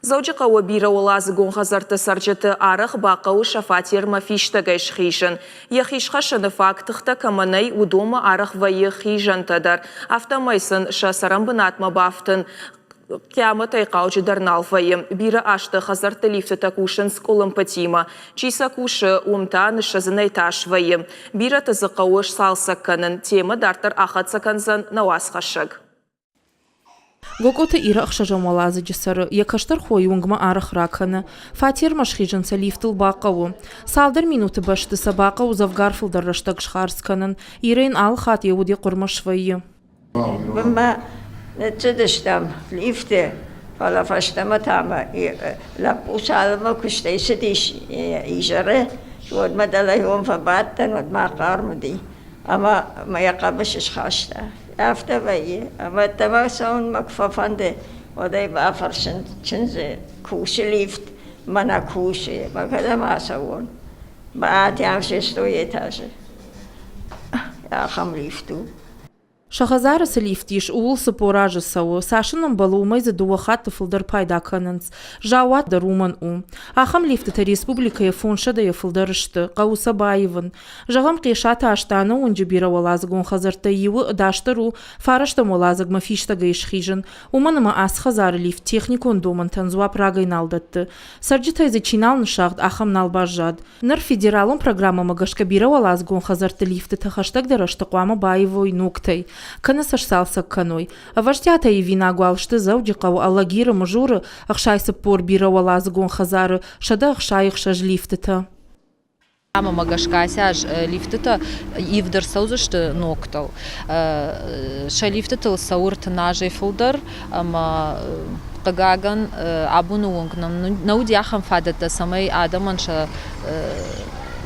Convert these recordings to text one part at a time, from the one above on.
Дзӕуджыхъӕуы бирӕуӕладзыгон хӕдзӕртты цӕрджыты арӕх бахъӕуы сӕ фатермӕ фистӕгӕй схизын. Йӕхи схӕссыны фаг тыхтӕ кӕмӕ нӕй, уыдонмӕ арӕх вӕййы хизӕнтӕ дӕр. Афтӕмӕй сын сӕ цӕрӕнбынатмӕ бафтын хъиамӕтӕй хъауджыдӕр нал вӕййы. Бирӕ азты хӕдзӕртты лифтытӕ кусынц къуылымпытимӕ. Чи сӕ кусы, уым та ныссӕдзынӕй тас вӕййы. Бирӕты дзы хъӕуы сцалцӕг кӕнын. Темӕ дарддӕр ахӕццӕ кӕндзӕн нӕ уацхӕссӕг. Гокъоты Ира ӕхсӕзӕм уӕладзыджы цӕры, йӕ кӕстӕр хойы уынгмӕ арӕх ракӕны. Фатермӕ схизын сӕ лифтыл бахъӕуы. Цалдӕр минуты бӕсты сӕ бахъӕуы дзӕвгар фылдӕр рӕстӕг схардз кӕнын. Ира йын алы хатт йӕ уд йӕ хъуырмӕ свӕййы. Бынмӕ ныццыдыстӕм лифты, фӕлӕ фӕстӕмӕ та мӕ лӕппу цалынмӕ куыстӕй цыдис изӕры, уӕдмӕ дӕлӕ фӕбадтӕн, уӕдмӕ хъарм уыди. Ӕмӕ мӕ йӕ хъӕбысы схаста. Афтӕ вӕййы, ӕмӕ ӕддӕмӕ цӕуынмӕ куы фӕфӕнды, уӕд ӕй бафӕрсын, чындзы кусы лифт, мӕнӕ кусы, мӕ кӕдӕм ацӕуон? Баатӕм шестой этажы. Ахӕм лифт у. Сӕ хӕдзары цы лифт ис, ууыл 40 азы цӕуы. Цас ын ӕмбӕлы, уымӕй дзы дыууӕ хатты фылдӕр пайда кӕнынц. Заууат дӕр уымӕн у. Ахӕм лифтытӕ республикӕйы фондзсӕдӕйӕ фылдӕр сты, хъӕуы сӕ баивын. Зӕгъӕм, Хъесаты Астаны уынджы бирӕуӕладзыгон хӕдзӕрттӕй иуы ӕдасдӕр у фарӕстӕм уӕладзыгмӕ фистӕгӕй схизын, уымӕн ӕмӕ ацы хӕдзары лифт техникон домӕнтӕн дзуапп рагӕй нал дӕтты. Цӕрджытӕй дзы чи нал ныссагъд, ахӕм нал баззад. Ныр федералон программӕмӕ гӕсгӕ бирӕуӕладзыгон хӕдзӕртты лифтытӕ хӕстӕгдӕр ӕзты хъуамӕ баивой ногтӕй, кӕнӕ сӕ сцалцӕг кӕной. Ӕвӕстиатӕй ивинаг уал сты Дзӕуджыхъӕуы, Алагиры, Мызуры 60 бирӕуӕладзыгон хӕдзары 166 лифтытӕ. Ӕмӕ гӕсгӕ ацы аз лифтытӕ ивд ӕрцӕудзысты ногтыл. Сӕ лифтытыл цӕуы ӕртын азӕй фылдӕр ӕмӕ хъыгагӕн, абоны онг нӕм нӕ уыди ахӕм фадӕттӕ, цӕмӕй адӕмӕн сӕ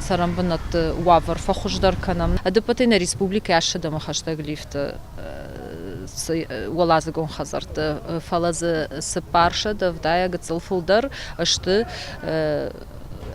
цӕрӕнбынӕтты уавӕр фӕхуыздӕр кӕнӕм. Ӕдӕппӕтӕй нӕ республикӕйы ӕссӕдӕмы хӕстӕг лифты уӕладзыгон хӕдзӕртты, фӕлӕ дзы цыппарсӕдӕ ӕвдайӕ гыццыл фылдӕр сты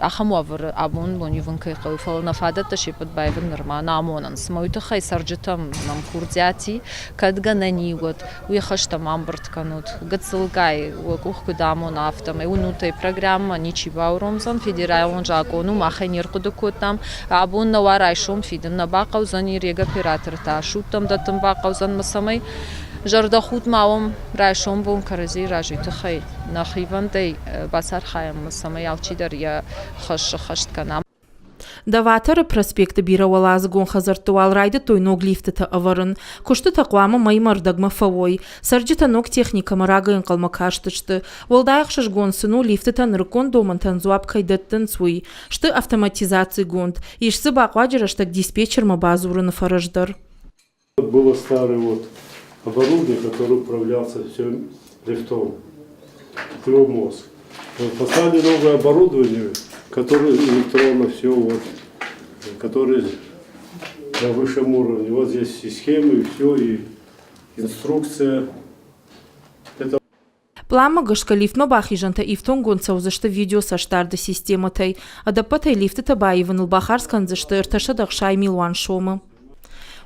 ахӕм уавӕры абон бон ивын кӕй хъӕуы, фӕлӕ нӕ фадӕттӕ се ппӕт баивын нырма нӕ амонынц. Ӕмӕ уый тыххӕй цӕрджытӕм нӕм курдиат и, кӕд гӕнӕн и, уӕд уе хӕстӕ ма ӕмбырд кӕнут. Гыццылгай уӕ къух куыд амона, афтӕмӕй уынут ӕй, программӕ ничи бауромдзӕн, федералон закъон у, мах ӕй не рхъуыды кодтам. Абон нӕ уа, райсом фидын нӕ бахъӕудзӕни, регоператортӕ судтӕм дӕттын бахъӕудзӕн ӕмӕ цӕмӕй зӕрдӕхудт ма уӕм райсом бон кӕрӕдзийы раз уый тыххӕй нӕ хивӕндӕй бацархайӕм, цӕмӕй алчидӕр йӕ хӕс сӕххӕст кӕна. Доваторы проспекты бирӕуӕладзыгон хӕдзӕртты уал райдыдтой ног лифтытӕ ӕвӕрын. Куыстытӕ хъуамӕ мӕймӕ ӕрдӕгмӕ фӕуой. Цӕрджытӕ ног техникӕмӕ рагӕй ӕнхъӕлмӕ кастысты. Уӕлдай ӕхсызгон сын у, лифтытӕ нырыккон домӕнтӕн дзуапп кӕй дӕттынц, уый. Сты автоматизацигонд. Ис дзы бахъуаджы рӕстӕг диспетчермӕ бадзурыны фӕрӕз дӕр. Было старое вот оборудование, которое управлялся всем лифтом, его мозг. Поставили новое оборудование, которое электронно все вот, которое на высшем уровне. Вот здесь и схемы, и все, и инструкция. Это Пъланмӕ гӕсгӕ лифтмӕ бахизӕнтӕ ифтонггонд цӕудзысты видеоцӕстдарды системӕтӕй. Ӕдӕппӕтӕй лифтытӕ баивыныл бахардз кӕндзысты 360 милуан сомы.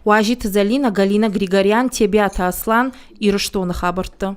Уазиты Зӕлинӕ, Галина Григорян, Тебиаты Аслан, Ирыстоны хабӕрттӕ.